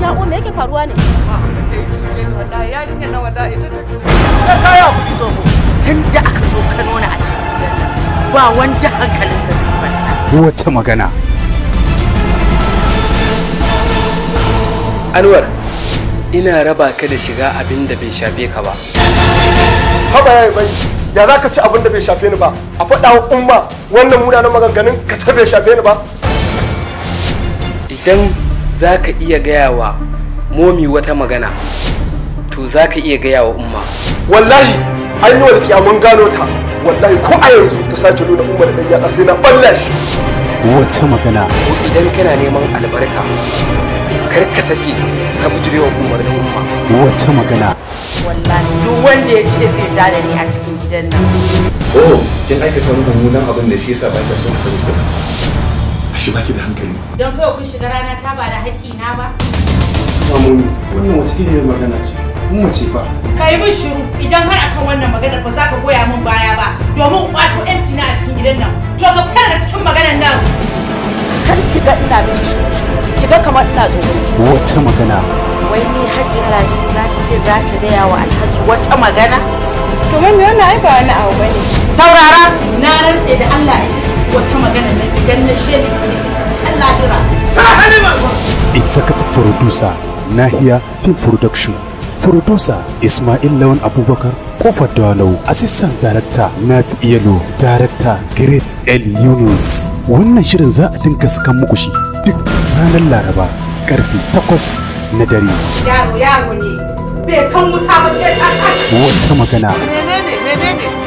Ja'o, me yake faruwa ne? Ba abin da ya cuce ni, wallahi yarinya na, wallahi ita ta cuce. Ka kaya kuɗi tsoho. Tun da aka so ka nuna a cikin gidan nan, ba wanda hankalinsa zai kwanta. Wata magana. Anwar, ina raba ka da shiga abin da bai shafe ka ba. Haba yayi bai. Ya za ka ci abin da bai shafe ni ba? A faɗa wa umma wannan munanan maganganun ka ta bai shafe ni ba. Idan za ka iya gaya wa momi wata magana, to za ka iya gaya wa umma. Wallahi an yi walƙiya mun gano ta. Wallahi ko a yanzu ta sake nuna umma da ɗan yatsa sai na balla shi. Wata magana. Ko idan kana neman albarka, kar ka sake ka bijirewa umarnin umma. Wata magana. Wallahi duk wanda ya ce zai ja da ni a cikin gidan nan. Oh, kin aikata wani mummunan abin da shi yasa ba ki son ka sani ba. Ashe baki da hankali. Don kawai kun shiga rana ta ba da haƙƙi na ba. Mamoni, wannan wace iriyar magana ce? Umma ce fa. Ka yi min shiru. Idan har akan wannan maganar ba za ka goya min baya ba domin kwato 'yanci na a cikin gidan nan, to ka fita daga cikin maganar nan. Kar ki ga ina miki shiru shiru, ki ga kamar ina tsoro. Wata magana. Wai ni Hajiya Rabi za ta ce za ta gaya wa Alhaji wata magana? To mami, wannan ai ba wani abu bane. Saurara, na rantse da Allah wata magana nan idan na shede Allah jira. Executive Producer, Nahiya Film Production. Producer, Ismail Lawan Abubakar Kofar Dawanau. Assistant Director, Nafi Iyalo. Director, Great El Yunus. Wannan shirin za a dinga sakan muku shi duk ranar Laraba karfe 8 na dare. Yaro yaro ne, bai san wuta ba sai ta Wata magana. Menene menene?